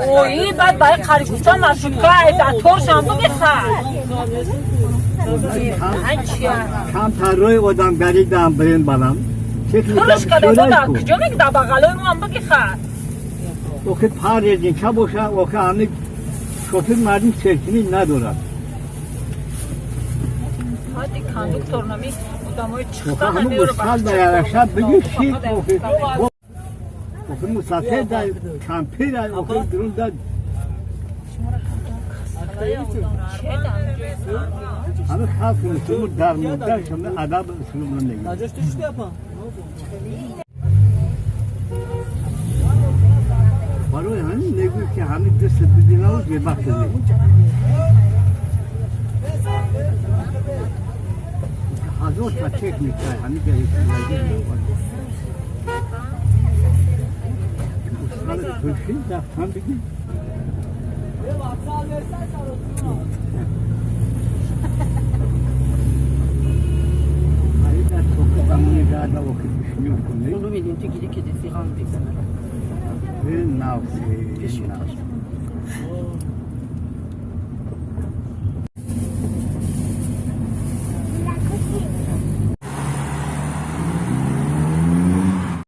Ои, баъд баи қари гуфтам, маршрутка торшам буги, хар. Камтар рӯи одамгарӣ дам бирем балам. Пулш када бода, куҷо меги, дар бағалои мо ҳам буги, хар. Охи парезин ча боша, охи ҳами шофир мардум серкинӣ надорад. Ҳади кондуктор нами одамои охи ҳами мусал да яраша биги ши, охи охи мусафир да кампир, охи дурун да ҳами халқи муслиму дар мудда шама адаб услуб намегирад. Барои ҳамин мегӯй, ки ҳамин дӯст бибинаву бебахт ҳазор та техника ҳамин устали турши дафтан бигир.